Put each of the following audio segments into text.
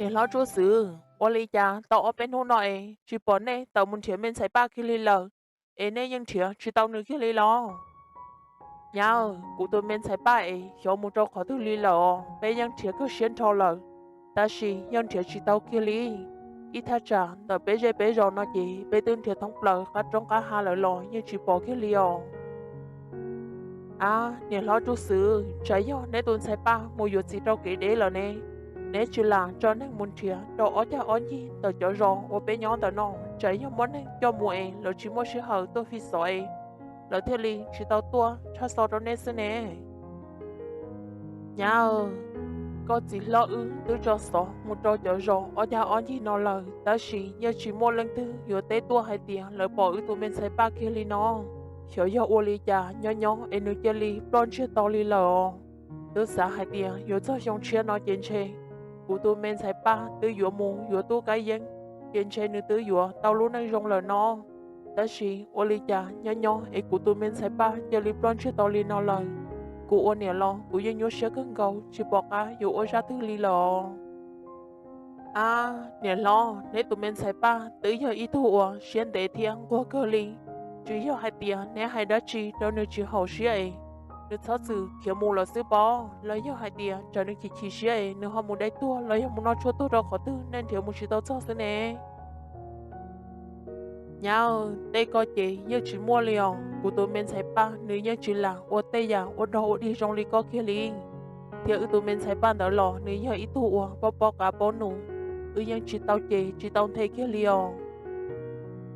Niam hlob Tsuj Xwm, ua li cas tau ob peb hnub no es tsis pom nej tawm mus nrhiav me ntxhais Paj kiag li lawm, es nej yeej nrhiav tsis tau nws kiag li los? Nyab, kuv tus me ntxhais Paj es xyov mus rau qhov twg li lawm os, peb yeej nrhiav kawg siab nrho lawm, tab sis yeej nrhiav tsis tau kiag li. Ib thaj tsam ntawm peb zej peb zos no ces peb twb nrhiav thoob plaws qab roob qab hav lawm los yeej tsis pom kiag li os. Ab, niam hlob Tsuj Xwm, tsam yog neb tus ntxhais Paj mus yuav txiv rau kev deb lawm ne, neb tsis lam tso neeg mus nrhiav rau ob cag ob ncig ntawm cov zos uas peb nyob ntawm no, tsam yog muaj neeg coj mus es lawv tsis muaj sij hawm tuaj fi xov es lawv thiaj li tsis tau tuaj tshaj xov rau nej xwb ne. Nyab, koj txiv hlob wb twb tso xov mus rau cov zos ob cag ob ncig no lawm, tab sis yeej tsis muaj leej twg yuav teb tuaj hais tias lawv pom wb tus me ntxhais Paj kiag li no. Xyov yog ua li cas nyob nyob es nws cia li ploj ntsiag to li lawm os. Twb xav hais tias yuav txog xyoo tshiab no ces ntshe kuv tus me ntxhais Paj twb yuav mus yuav tub kab yeeb, ces ntshe nws twb yuav tau lub neej zoo lawm no. Tab sis ua li cas nyob nyob es kuv tus me ntxhais Paj cia li ploj ntsiag to li no lawm. Kuv ua niam los kuv yeej nyuaj siab kawg nkaus tsis pom qab yuav ua zaj twg li lawm os. Ab, niam hlob, neb tus me ntxhais Paj twb yog ib tug uas siab ntev thiab nquag kawg li. Tsis yog hais tias neb hais dab tsi rau nws tsis haum siab es nws txhob txwm khiav mus lawm xwb pob, los yog hais tias tsam nws chim chim siab es nws ho mus dai tuag los yog mus noj tshuaj tuag rau qhov twg nej nrhiav mus tsis tau txog xwb ne. Nyab, tej ko ces yeej tsis muaj li os. Kuv tus me ntxhais Paj nws yeej tsis lam ua tej yam ua dog ua dig zoo li koj kiag li. Thiab wb tus me ntxhais Paj ntawd los nws yog ib tug uas paub paub qab paub num, wb yeej tsis tau cem tsis tau nthe kiag li os.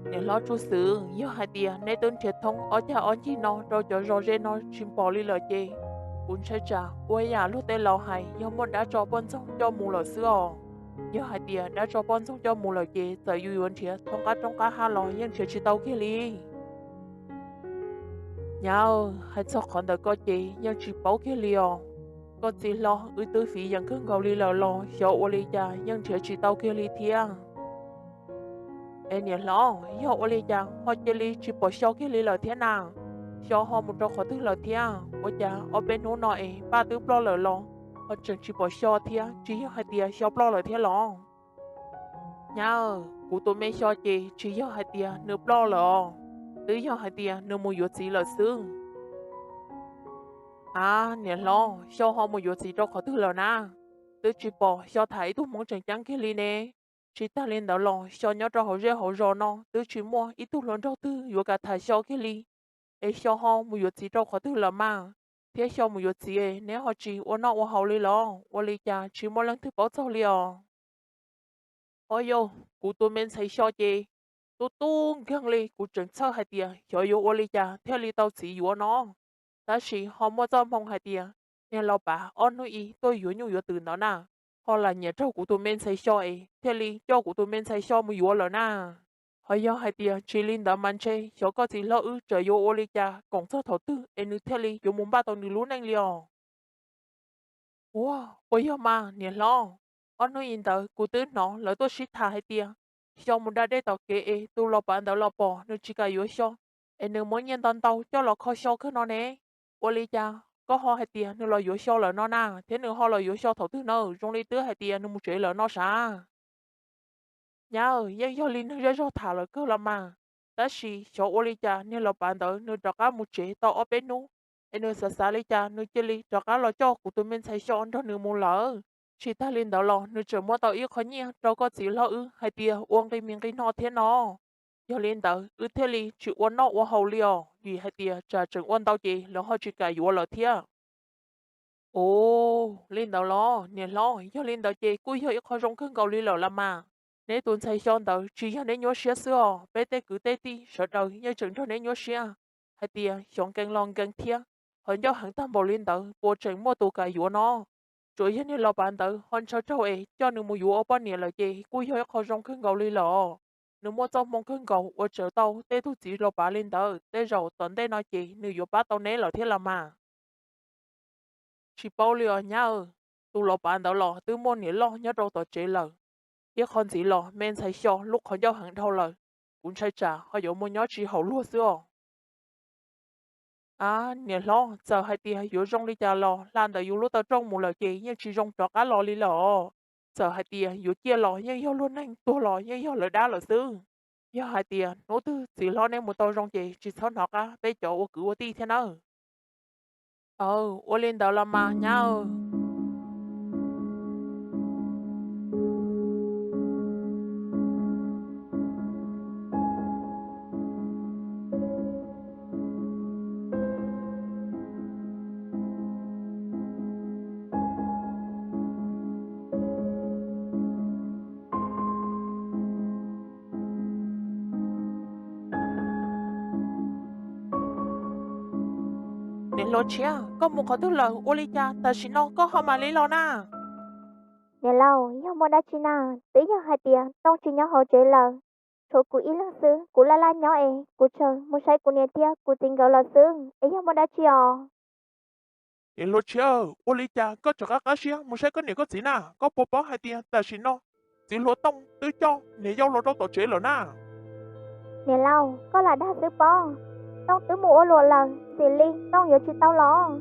Niam hlob Tsuj Xwm, yog hais tias neb twb nrhiav thoob ob cag ob ncig no rau cov zos ze no tsis pom li lawm ces kuv ntshai tsam ua yam luag tej laus hais, yog muaj dab tso poj ntxoog coj mus lawm xwb os. Yog hais tias dab tso poj ntxoog coj mus lawm ces txawm yus yuav nrhiav thoob qab roob qab hav los yeej nrhiav tsis tau kiag li. Nyab, hais txog qhov ntawd ko ces yeej tsis paub kiag li os. Koj txiv hlob wb twb fiv yeem kawg nkaus li lawm los xyov ua li cas yeej nrhiav tsis tau kiag li thiab. Es niam hlob, yog ua li cas ho cia li tsis pom Xyo kiag li lawm thiab na? Xyo ho mus rau qhov twg lawm thiab? Ua cas ob peb hnub no es Paj twb ploj lawm los ho tseem tsis pom Xyo thiab, tsis yog hais tias Xyo ploj lawm thiab los? Nyab, kuv tus me Xyo ces tsis yog hais tias nws ploj lawm os, twb yog hais tias nws mus yuav txiv lawm xwb. Av, niam hlob, Xyo ho mus yuav txiv rau qhov twg lawm na? Twb tsis pom Xyo tham ib tug hmoov tseem ceeb kiag li ne. Tsis tag li ntawd los Xyo nyob rau hauv zej hauv zos no twb tsis muaj ib tug hluas nraug twg yuav kam tham Xyo kiag li. Es Xyo ho mus yuav txiv rau qhov twg lawm mas? Thiab Xyo mus yuav txiv neb ho tsis ua noj ua haus li los? Ua li cas tsis muaj leej twg paub txog li os? Au yau, kuv tus me ntxhais Xyo ces tub tub nkeeg li, kuv tseem txhawj hais tias xyov yuav ua li cas thiaj li tau txiv yuav no. Tab sis ho muaj txoj hmoo hais tias niag laus pav ob hnub ib tuaj yuav nyuj yuav twm ntawd na, ho lam nyiam raug kuv tus me ntxhais Xyo es thiaj li coj kuv tus me ntxhais Xyo mus yuav lawm na. Ho yog hais tias tsis li ntawd mas ntshe xyov koj txiv hlob wb tseem yuav ua li cas koom txog thaum twg es nws thiaj li yuav mus npaj tau nws lub neej li os. Ua, puas yog mas niam hlob? Ob hnub ib ntawd kuv twb hnov lawv tuaj sib tham hais tias Xyo mus da dej tom kev es tus laus pav ntawd los pom nws tsis kam yuav Xyo, es nws muab nyiaj ntau ntau coj los kho Xyo kawg no ne. Ua li cas koj ho hais tias nws los yuav Xyo lawm no na, thiab nws ho los yuav Xyo thaum twg na? Zoo li twb hais tias nws mus tsev lawm no sav. Nyab, yeej yog li neeg zej zog tham lawm kawg los mas, tab sis xyov ua li cas niag laus pav ntawd nws rov qab mus tsev tau ob peb hnub, es nws xav xav li cas nws cia li rov qab los coj kuv tus me ntxhais Xyo nrog nws mus lawm. Tsis tag li ntawd los nws tseem muab tau ib qho nyiaj rau koj txiv hlob wb hais tias ua nqi mis nqi no thiab no. Yog li ntawd wb thiaj li tsis ua noj ua haus li os, vim hais tias tsam tseem ua ntau ces lawv ho tsis kam yuav lawm thiab. Ua li ntawd los niam hlob, yog li ntawd ces kuj yog ib qho zoo kawg nkaus li lawm los mas. Neb tus ntxhais Xyo ntawd tsis yog neb nyuaj siab xwb os, peb tej kwv tej tij sawv daws yeej tseem nrog neb nyuaj siab hais tias xyov nkees los nkees thiab, ho ncauj heev tag npaum li ntawd puas tseem muaj tus kam yuav no. Tsuas yog niag laus pav ntawd ho ntshaw raug es coj nws mus yuav ua poj niam lawm ces kuj yog ib qho zoo kawg nkaus li lawm. Nws muaj txoj hmoo kawg nkaus uas tseem tau tej tug txiv laus pav li ntawd, tej zaum tom ntej no ces nws yuav pab tau neb lawm thiab los mas. Tsis paub li os nyab, tus laus pav ntawd los twb muaj niam loj nyob rau tom tsev lawm. Ib qho ntxiv los me ntxhais Xyo lub qhov ncauj heev dhau lawm, kuv ntshai tsam ho yuav mus nyob tsis haum luag xwb os. Av, niam hlob, txawm hais tias yuav zoo li cas los hla ntawm yus lub taw rooj mus lawm ces yeej tsis zoo rov qab los li lawm os. txawm hais tias yuav ciaj los yeej yog luag neeg, tuag los yeej yog lawv dab lawm xwb. Yog hais tias hnub twg txiv hlob neb mus tau zoo ces tsis txhob hnov qab peb cov ua kwv ua tij thiab nawb. Aw, ua li ntawd los mas nyab. Niam hluas Tshiab, koj mus qhov twg lawm? Ua li cas tam sim no koj ho mam li los na? Niam laus, yog muaj dab tsi na? Twb yog hais tias Tooj tsis nyob hauv tsev lawm, tshuav kuv ib leeg xwb, kuv laj laj nyob es kuv tseem mus saib kuv niam thiab kuv txiv nkawd los xwb, es yog muaj dab tsi os? Niam hluas Tshiab, ua li cas koj tseem qab qab siab mus saib koj niam koj txiv na? Koj puas paub hais tias tam sim no txiv hluas Tooj twb coj niam yau los rau tom tsev lawm na? Niam laus, koj lam dag xwb pob. Tooj twb mus ua luam lawm, xws li Tooj yuav tsis tau los.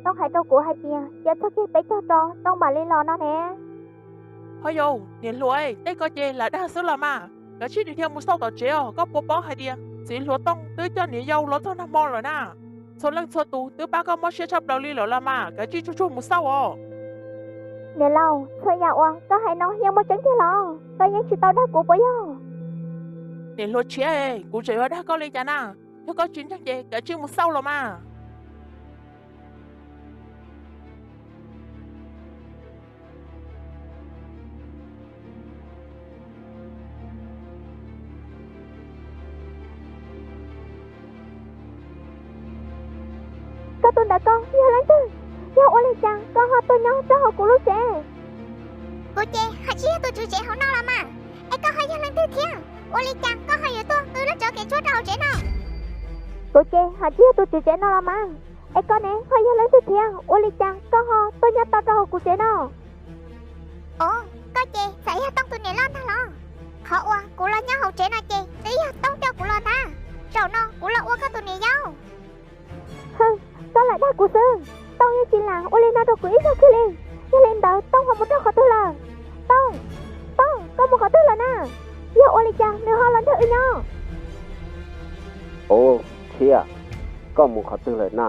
Tooj hais rau kuv hais tias cia txog kiag peb caug rau Tooj mam li los no ne. Ho yau, niam hluas, tej ko ces lam dag xwb los mas, kav tsij dhia mus xauj tom tsev os. Koj puas paub hais tias txiv hluas Tooj twb coj niam yau los txog nag hmo lawm na? Txhua leej txhua tus twb pab koj mob siab tshaj plaws li lawm los mas, kav tsij tsuag tsuag mus xauj os. Niam laus, txhua yam uas koj hais no yeej muaj tseeb tiag los? Koj yeej tsis tau dag kuv puas yog? Niam hluas Tshiab, kuv tseem yuav dag koj li cas na? Yog koj tsis ntseeg ces kav tsij mus xauj los mas. Koj tus ntawm koj yog leej twg? Yog ua li cas koj ho tuaj nyob rau hauv kuv lub tsev? Kuv ces ho tsis yog tus tswv tsev hauv no los mas, es koj ho yog leej twg thiab? Ua li cas koj ho yuav tuaj qw loj tsov kev tshuab rau hauv tsev no? Kuv ces ho tsis yog tus tswv tsev no los mas, es koj ne ho yog leej twg thiab? Ua li cas koj ho tuaj nyob tau rau hauv kuv tsev no? Os, koj ces txawm yog Tooj tus niam loj ntag los? Qhov uas kuv los nyob hauv tsev no ces twb yog Tooj coj kuv los ntag. Zaum no kuv los ua koj tus niam yau. Hwm, koj lam dag kuv xwb. Tooj yeej tsis lam ua li no rau kuv ib zaug kiag li. Yog li ntawd Tooj ho mus rau qhov twg lawm? Tooj, Tooj, koj mus qhov twg lawm na? Yog ua li cas nws ho los nrog wb nyob? Os, Tshiab, koj mus qhov twg lawm na?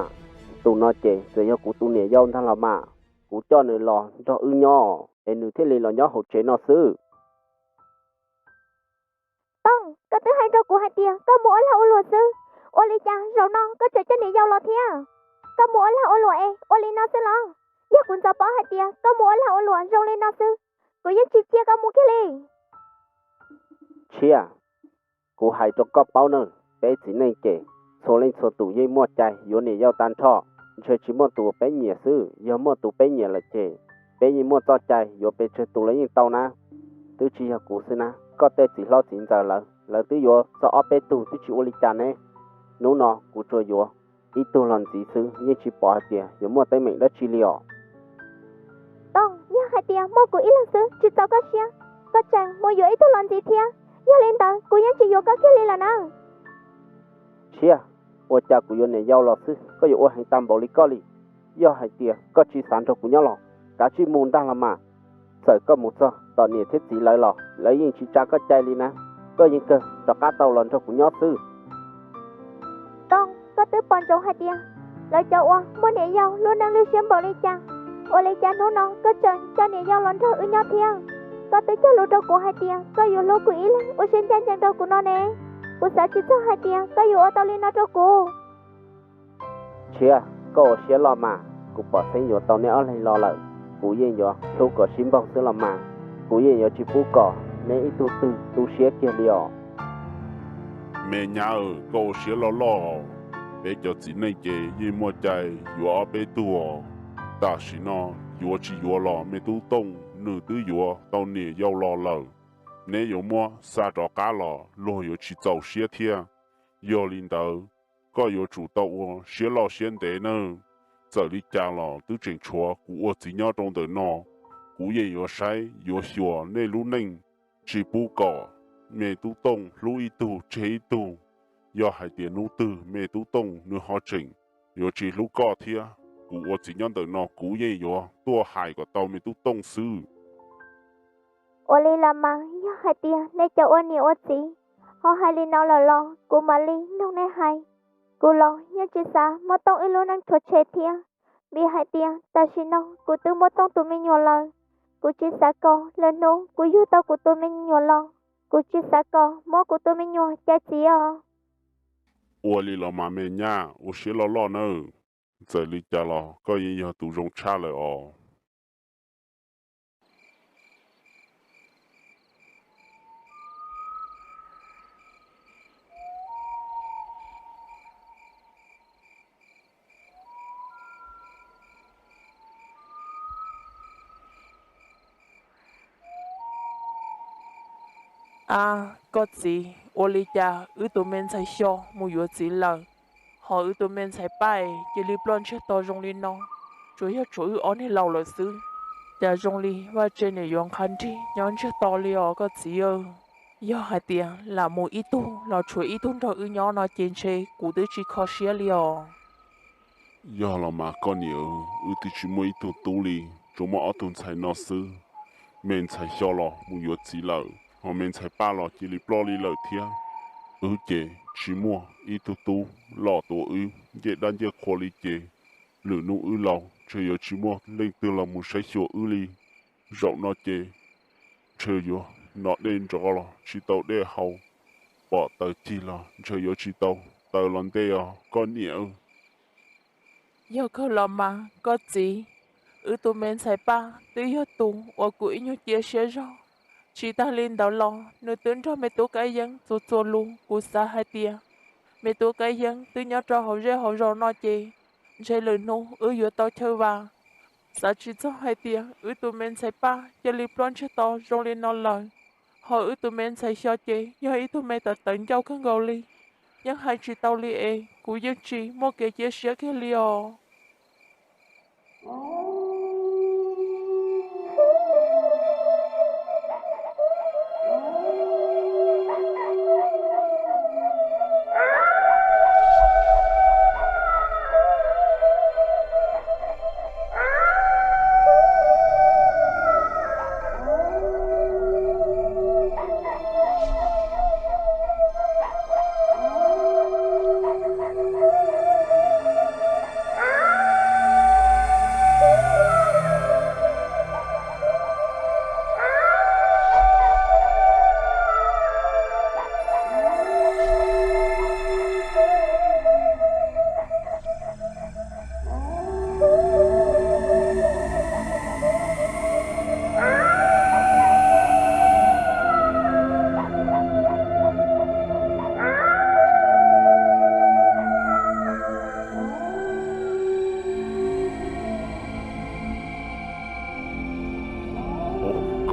Tus no ces txawm yog kuv tus niam yau ntag los mas. Kuv coj nws los nrog wb nyob es nws thiaj li los nyob hauv tsev no xwb. Tooj, koj twb hais rau kuv hais tias koj mus ua lag ua luam xwb, ua li cas zaum no koj tseem coj niam yau los thiab? Koj mus ua lag ua luam es ua li no xwb los? Yog kuv ntxov paub hais tias koj mus ua lag ua luam zoo li no xwb, kuv yeej tsis cia koj mus kiag li. Tshiab, kuv hais rau koj paub na, peb txiv neej ces txhua leej txhua tus yeej muaj cai yuav niam yau tag nrho, ntshe tsis muaj tus peb nyiam xwb, yog muaj tus peb nyiam lawm ces peb yeej muaj txoj cai yuav pes tsawg tus los yeej tau na. Twb tsis yog kuv xwb na, koj tej txiv hlob txiv ntxawm lawv, lawv twb yuav txog ob peb tug twb tsis ua li cas ne. Hnub no kuv tsuas yuav ib tug los ntxiv xwb, yeej tsis pom hais tias yuav muaj teeb meem dab tsi li os. Tooj, yog hais tias muaj kuv ib leeg xwb tsis txaus koj siab, koj tseem mus yuav ib tug los ntxiv thiab, yog li ntawd kuv yeej tsis yuav koj kiag li lawm na. Tshiab, ua cas kuv yuav niam yau los xwb koj yuav ua heev tag npaum li koj li? Yog hais tias koj tsis xav nrog kuv nyob los kav tsij mus ntag los mas. Txawm koj mus txog tom niam thiab txiv lawv los lawv yeej tsis tsa koj cai li na. Koj yeej kawg rov qab tau los nrog kuv nyob xwb. Tooj, koj twb pom ntsoov hais tias lawv cov uas muaj niam yau lub neej lwj siab npaum li cas, ua li cas hnub no koj tseem coj niam yau los nrog wb nyob thiab? Koj twb cog lus rau kuv hais tias koj yuav hlub kuv ib leeg ua siab ncaj ncees rau kuv no ne. Kuv xav tsis txog hais tias koj yuav ua tau li no rau kuv. Tshiab, koj ua siab loj mas, kuv pom xeeb yuav tau neb ob leeg los lawm, kuv yeej yuav hlub kom sib npaug xwb los mas, kuv yeej yuav tsis pub kom neb ib tug twg tu siab kiag li os. Me nyab, koj ua siab loj loj, peb cov txiv neej ces yeej muaj cai yuav ob peb tug os. Tam sim no yuav tsis yuav los me tub Tooj nws twb yuav tau niam yau los lawm, neb yuav muab xa rov qab los luag yuav tsis txaus siab thiab. Yog li ntawd, koj yuav tsum tau ua siab loj siab ntev nawb. Txawm li cas los twb tseem tshuav kuv ua txiv nyob rau ntawm no, kuv yeej yuav saib yuav xyuas nej lub neej, tsis pub kom me tub Tooj hlub ib tug tseg ib tug. Yog hais tias hnub twg me tub Tooj nws ho tseem yuav tsis hlub koj thiab, kuv ua txiv nyob ntawm no kuv yeej yuav tuaj hais kom tau me tub Tooj xwb. Ua li los mas yog hais tias nej cov ua niam ua txiv ho hais li no lawm los kuv mam li mloog nej hais. Kuv los yeej tsis xav muab Tooj wb lub neej rhuav tshem thiab, vim hais tias tam sim no kuv twb muaj Tooj tus me nyuam lawm. Kuv tsis xav kom lwm hnub kuv yug tau kuv tus me nyuam los kuv tsis xav kom muab kuv tus me nyuam cais txiv os. Ua li los mas me nyab, ua siab loj loj nawb. Txawm li cas los koj yeej yog tus zoo tshaj lawm os. Ab, koj txiv, ua li cas wb tus me ntxhais Xyo mus yuav txiv lawm, ho wb tus me ntxhais Paj cia li ploj ntsiag to zoo li no? Tsuas yog tshuav wb ob niag laus lawm xwb, cas zoo li vaj tse niam yuav nqha nrig nyob ntsiag to li os koj txiv. Yog hais tias lam mus ib tug los tshuav ib tug nrog wb nyob no ces ntshe kuv twb tsis kho siab li os. Yog los mas koj niam, wb twb tsis muaj ib tug tub li, tsuas muaj ob tug ntxhais no xwb. Me ntxhais Xyo los mus yuav txiv lawm, ho me ntxhais Paj los cia li ploj li lawm thiab. Wb ces tsis muaj ib tug tub los tuav wb ncej dab ncej qhua li ces lwm hnub wb laus ntshe yuav tsis muaj leej twg los mus saib xyuas wb li. Zaum no ces ntshe yuav noj dej nrov los tsis tau dej haus, pom taws cig los ntshe yuav tsis tau taws los ntej os koj niam. Yog kawg los mas koj txiv, wb tus me ntxhais Paj twb yog tus uas kuv ib nyuag cia siab zog. Tsis tag li ntawd los nws twb nrog me tub Kab Yeeb txuas txuas lus, kuv xav hais tias me tub Kab Yeeb twb nyob rau hauv zej hauv zos no ces ntshe lwm hnub wb yuav tau chaw vam. Xav tsis txog hais tias wb tus me ntxhais Paj cia li ploj ntsiag to zoo li no lawm, ho wb tus me ntxhais Xyo ces yog ib tug me tawv tawv ncauj kawg nkaus li. Yeej hais tsis tau li es kuv yeej tsis muaj kev cia siab kiag li os.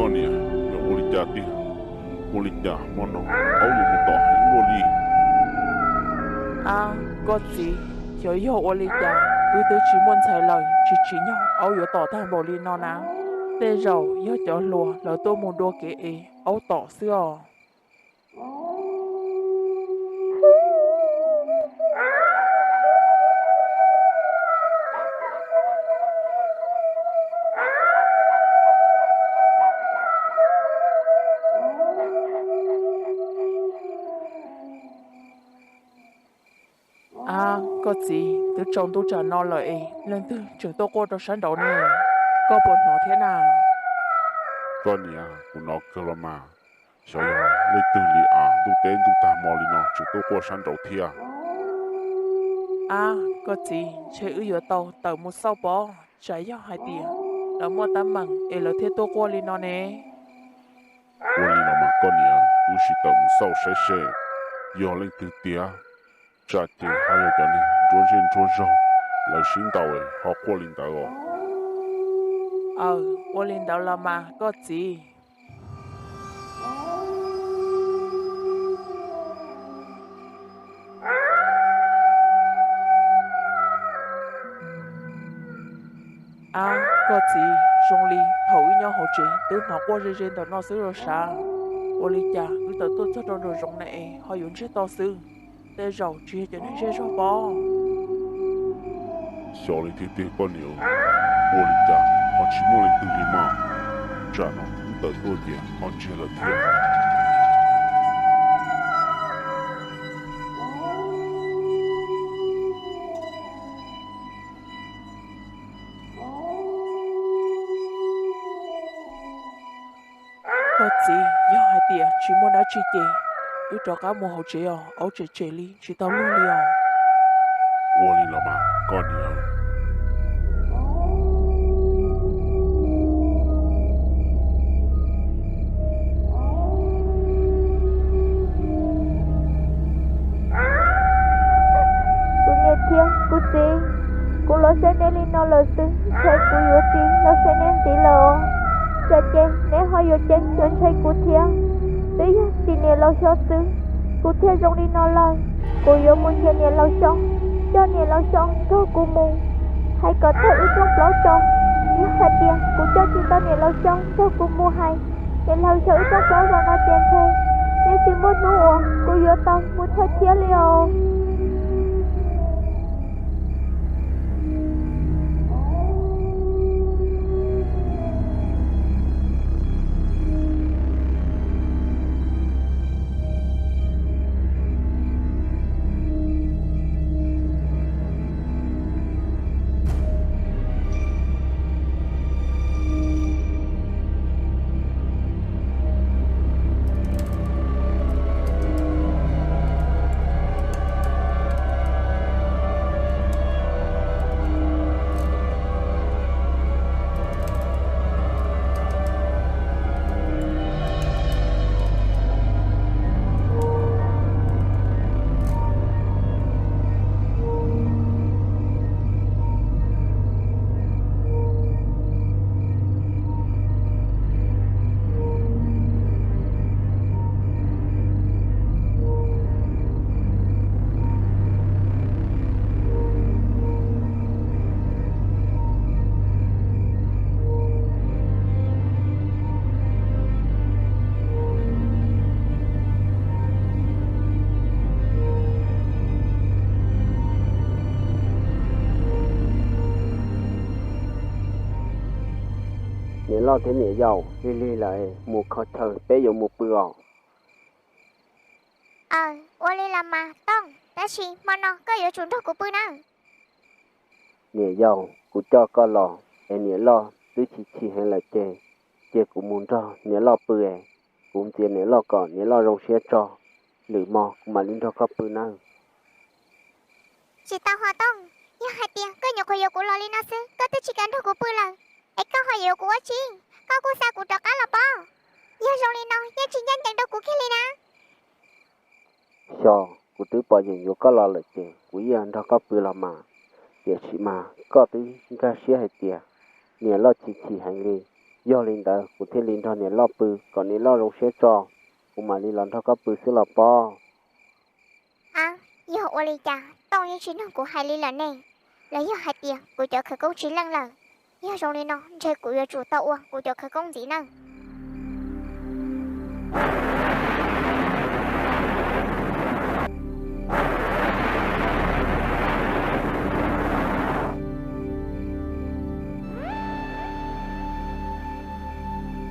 Koj niam, yog ua li cas tiag? Ua li cas hmo no aub yuav mus tom heev luaj li? Ab, koj txiv, xyov yog ua li cas wb twb tsis muaj ntxhais lawm tsis tsim nyog aub yuav tom tag npaum li no na. Tej zaum yog cov hluas lawv tuaj mus dua kev es aub tom xwb os. Ab, koj txiv, twb tsaus ntuj tsam no lawm es leej twg tseem tuaj quaj rau sab nraud ne? Koj puas hnov thiab na? Koj niam, kuv hnov kawg los mas. Xyov yog leej twg li as, ntuj teb ntuj tag hmo li no tseem tuaj quaj sab nraud thiab. Ab, koj txiv, ntshe wb yuav tau tawm mus xauj pob, tsam yog hais tias lawv muaj teeb meem es lawv thiaj tuaj quaj li no ne. Ua li los mas koj niam, wb sim tawm mus xauj saib seb yog leej twg tiag, tsam ces ho yog cov neeg nruab zej nruab zog lawv sib ntaus ho quaj li ntawd os. Aw, ua li ntawd los mas koj txiv. Ab, koj txiv, zoo li thaum wb nyob hauv tsev twb hnov quaj ze ze ntawm no xwb los sav. Ua li cas wb tawm tuaj txog rau nraum zoov na es ho yuav ntsiag to xwb? Tej zaum tsis yog cov neeg zej zog pob. Xyov li tiag tiag koj niam, ua li cas ho tsis muaj leej twg li mas. Tsam no wb tawm tuaj ces ho ntsiag lawm thiab. Koj txiv, yog hais tias tsis muaj dab tsi ces wb rov qab mus hauv tsev os, aub tseem tsem li tsis tau luag li os. Ua li los mas koj niam. Kuv niam thiab kuv txiv, kuv los saib neb li no lawm xwb, ntshe kuv yuav tsis los saib neb ntxiv lawm os. Tsam ces neb ho yuav ceeb yuav ntshai kuv thiab. Twb yog tim niam laus Xyooj xwb, kuv thiaj zoo li no lawm. Kuv yuav mus nrhiav niam laus Xyooj, coj niam laus Xyooj nrog kuv mus hais kom thawj wb rooj plaub tso. Yog hais tias kuv coj tsis tau niam laus Xyooj nrog kuv mus hais, niam laus Xyooj wb rooj plaub zoo no ces ntshe yeej tsis muaj hnub uas kuv yuav tau mus thawj thiab li os. Niam loj thiab niam yau, lig lig lawm, mus kho chaw peb yuav mus pw os. Aw, ua li los mas Tooj, tab sis hmo no koj yuav tsum nrog kuv pw nawb. Niam yau, kuv coj koj los es niam loj twb chim chim heev lawm ces, cia kuv mus nrog niam loj pw es, kuv ntxias niam loj kom niam loj zoo siab tso, lwm hmo kuv mam li nrog koj pw nawb. Tsis tau hos Tooj, yog hais tias koj nyuam qhuav yuav kuv los li no xwb koj twb tsis kam nrog kuv pw lawm, es koj ho yuav kuv ua tsi? Koj kuj xa kuv rov qab los pob. Yog zoo li no yeej tsis ncaj ncees rau kuv kiag li na. Xyov, kuv twb pom yeem yuav koj los lawm ces kuv yeej nrog koj pw los mas, tiam sis mas koj twb nkag siab hais tias niam loj chim chim heev li. Yog li ntawd kuv thiaj li nrog niam loj pw kom niam loj zoo siab tso, kuv mam li los nrog koj pw xwb los pob. A, yog ua li cas Tooj yeej tsis mloog kuv hais li lawm ne? Los yog hais tias kuv cov khawv koob tsis leej lawm? Yog zoo li no ntshe kuv yuav tsum tau ua kuv cov khawv koob ntxiv nawb.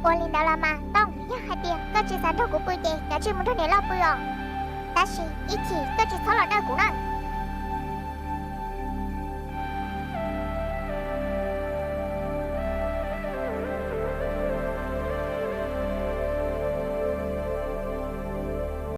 Ua li ntawd los mas Tooj, yog hais tias koj tsis xav nrog kuv pw ces kav tsij mus nrog niam loj pw os. Tab sis ib chim koj tsis txhob los dawj kuv na.